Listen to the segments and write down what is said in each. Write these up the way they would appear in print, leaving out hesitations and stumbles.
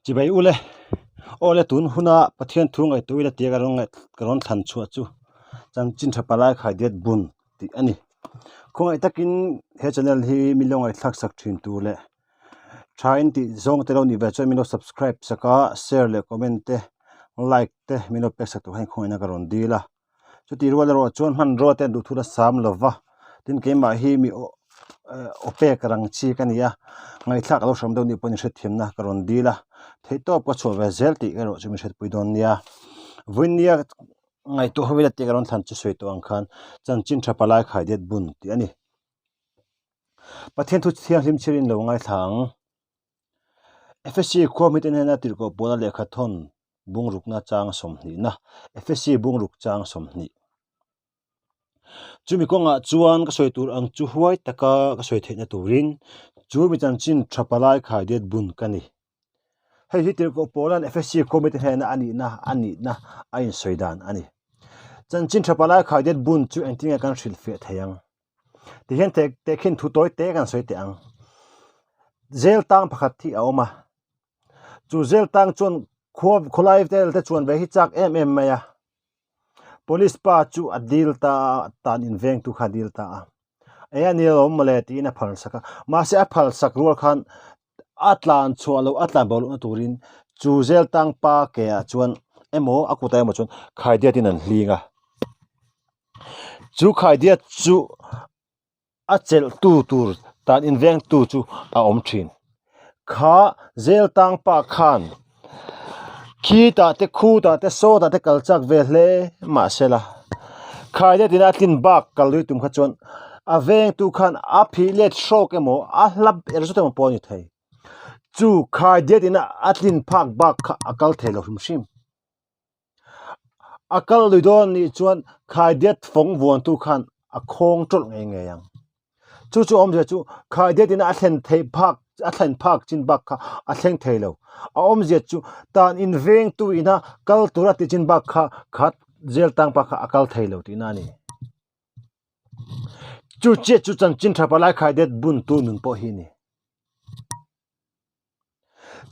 Chibai ule, aw le tun huna Pathian thu ngaihtuah ila tia ka rawn ngaih ka rawn thlan chhuah chu chanchin tha palai khai diat bun tih a ni. Khawngaih takin he channel hi min lo ngaihthlak sak thin tur leh tha in tih zawng te lo nih ve chuan min lo subscribe sak a, share leh comment te like te min lo pek sak tur hian khawngaihna ka rawn dil a. Chuti rual erawh chuan hmanrua te an duh thut a sam lo va, tin keimah hi mi aw aw pek rang chi ka ni a, ngaihthlak a lo hram deuh nih pawhin hrethiamna ka rawn dil a, theihtawp ka chhuah ve zel tih erawh chu min hretpui dawn nia. Vawinia ngaihtuah ho ila tih ka rawn thlan chu sawi tawh ang khan chanchin tha palai khai det bun tih a ni. Pathian thu thianghlim chhirin lo ngaithla ang. Efesi khua hmite hnena tirhkoh pawna lehkha thawn bungrukna chang sawmhnihna, Efesi bungruk chang 20. Chumi kawngah chuan ka sawi tur ang chu huai taka ka sawi theihna turin chu mi chanchin tha palai khai det bun ka ni. Hei hi tirhkoh Paula'n Efesi khua mite hnena a nihna a nihna a insawi dan a ni. Chanchin tha palai khai det bun chu engtin nge kan hrilhfiah thei ang? Tihian teh tehkhin thu tawi te kan sawi teh ang. Zel tang pakhat hi a awm a. Chu zel tang chuan khua khawlai vel te chuan ve hi chak em em mai a. Police pa chu a dil ta a, tan inveng tu kha a dil ta a. Eng a ni alawm mawle tiin a phal sak a. Mahse a phal sak rual khan a tlan chhuah loh a tlan bo lohna turin chu zel tang pa ke ah chuan emaw a kutah emaw chuan khaidiat in an hling a. Chu khaidiat chu a chelh tu tur tan inveng tu chu a awm thin. Kha zel tang pa khan khi tah te khu tah te saw tah te kal chak ve hle mahsela khaidiat ina a tlin bak kal lui tum kha chuan a veng tu khan a phih let hrawk emaw a hlap er zut emaw pawh a ni thei. Chu khaidiat ina a tlin phak bak kha a kal thei lo hrim hrim. A kal lui dawn nih chuan khaidiat fawng vuantu khan a khawng tawlh ngei ngei ang. Chu chu awmzia chu khaidiat ina a thlen theih phak a thlen phak chin bak kha a thleng thei lo. A awmzia chu tan invengtu ina kal tura tih chin bak kha khat zel tang pa kha a kal thei lo tihna a ni. Chu chiah chu chanchin tha palai khaidiat buntu nun pawh hi a ni.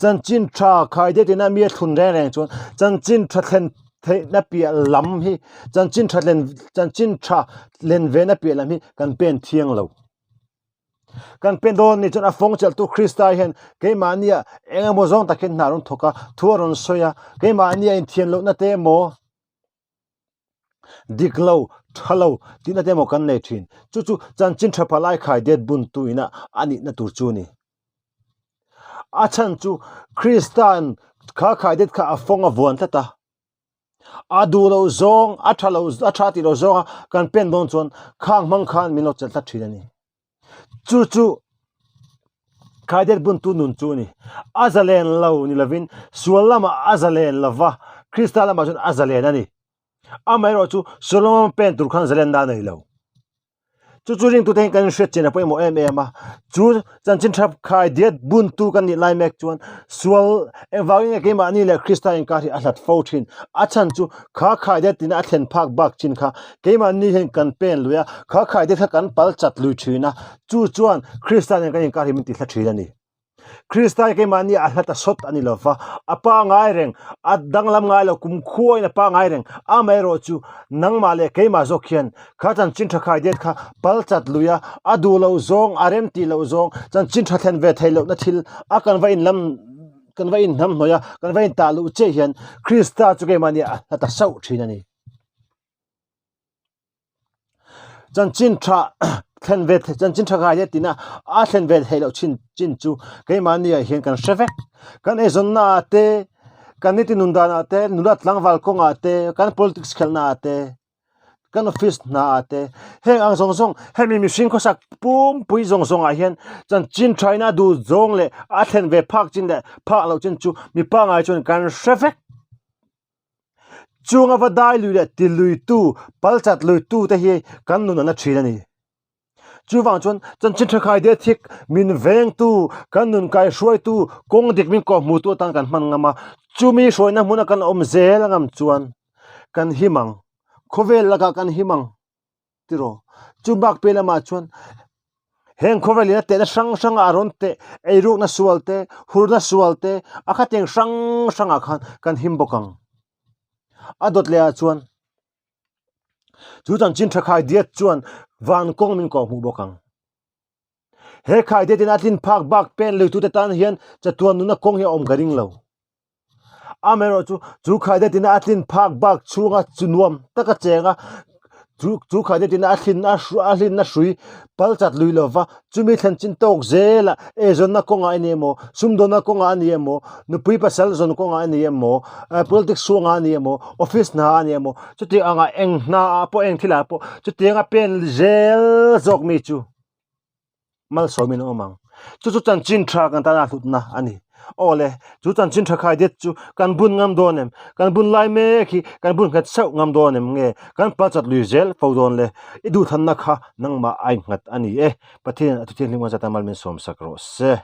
Chanchin tha khai deuh tina mi a thlun reng reng chuan chanchin tha thlen theihna piah lam hi chanchin tha thlen chanchin tha len vena piah lam hi kan pen thiang lo. Kan pen dawn ni chuan a fawng chelhtu Krista hian keimahnia eng emaw zawng takin hna a rawn thawk a, thu a rawn sawi a, keimahnia inthian lohna te emaw, Dik lo, tha lo tihna te emaw kan nei thin. Chu chu chanchin tha palai khai det bun tu ina a nihna tur chu a ni. A chhan chu Krista'n kha khai det kha a fawng a vuan tlat a. A duh loh zawng, a tha lo, a tha tih loh zawnga kan pen dawn chuan khang hmang khan min lo chelh tlat thin a ni. Chu chu khaidet buntu nun chu a ni. A zalen lo ni lovin sual lamah a zalen lo va, Krista lamah chuan a zalen a ni. Amaherawh chu sual lama pen tur khan zalenna a nei lo. Chu chu ringtute hian kan inhriat chin a pawimawh em em a. Chu chanchin tha khaidet buntu kan nih lai mek chuan sual engvangin nge keimahni leh Krista inkar hi a hlat fo thin. A chhan chu kha khaidet tina a thlen phak bak chin kha keimahni hian kan pen lui a, kha khaidet kha kan pal chat lui thin a, chu chuan Krista nen kan inkar hi min tihla thin a ni. Krista hi keimahni a hla ta sawt a ni lo va, a pa ngai reng, a danglam ngai lo, kumkhuain a pa ngai reng, amaherawh chu nangmah leh keimah zawk hian kha chanchin tha khaidet kha pal chat lui a, a duh loh zawng, a rem tih loh zawng, chanchin tha thlen ve theih lohna thil a kan va inlam Kan va inhnam hnawih a, kan va intah luh chiah hian Krista chu keimahni a hla ta sauh thin a ni. Chanchin tha thlen ve chanchin tha ngai tina a thlen ve theih loh chin chin chu keimahni ah hian kan hre vek. Kan eizawnna ah te, kan nitin nun danah te, nula tlangval kawngah te, kan politics khelhna ah te, Kan office hna ah te heng ang zawng zawng hemi mihring khawsak pumpui zawng zawng ah hian chanchin tha in a duh zawng leh a thlen ve phak chin leh phak loh chin chu mi pangai chuan kan hre vek. Chunga va dai lui leh ti lui tu pal chat lui tu te hi kan nun an la thin a ni. Chuvang chuan chanchin tha khai deuh thik min vengtu kan nun kai hruaitu kawng dik min kawhhmuhtu atan kan hman ngam a, chumi hruaina hmuna kan awm zel ngam chuan kan him ang, khawvel lakah kan him ang tiraw? Chu bak piah lamah chuan. Heng khawvel in a tehna hrang hranga a rawn teh, eirukna sual te, hurna sual te, a khatiang hrang hrangah khan kan him bawk ang. A dawt lehah chuan chu chanchin tha khai diat chuan van kawng min kawh hmuh bawk ang. He khai diatin a tlin phak bak pen luitute tan hian chatuan nuna kawng hi a awm ka ring lo. Amaherawh chu, chu khaidetin a tlin phak bak chhunga chu nuam taka cheng a, chu chu khaidetin a thlin a a hlinna hrui pal chat lui lova, chumi thlen chin tawk zela eizawnna kawngah a ni emaw, sumdawnna kawngah a ni emaw, nupui pasal zawn kawngah a ni emaw, politics chhungah a ni emaw, office hna a ni emaw, chutiang anga eng hna ah pawh eng thilah pawh chutianga pen zel zawk mi chu. Malsawmin a awm ang. Chu chu chanchin tha kan tana hlutna a ni. Aw le, chu chanchin tha khai det chu kan bun ngam dawn em? Kan bun lai mek hi kan bun nghet chauh ngam dawn em nge? Kan pal chat lui zel fo dawn le. I duhthanna kha nangmah a innghat a ni e. Pathian a thuthianghlim ngan zata mal min sawmsak rawh se.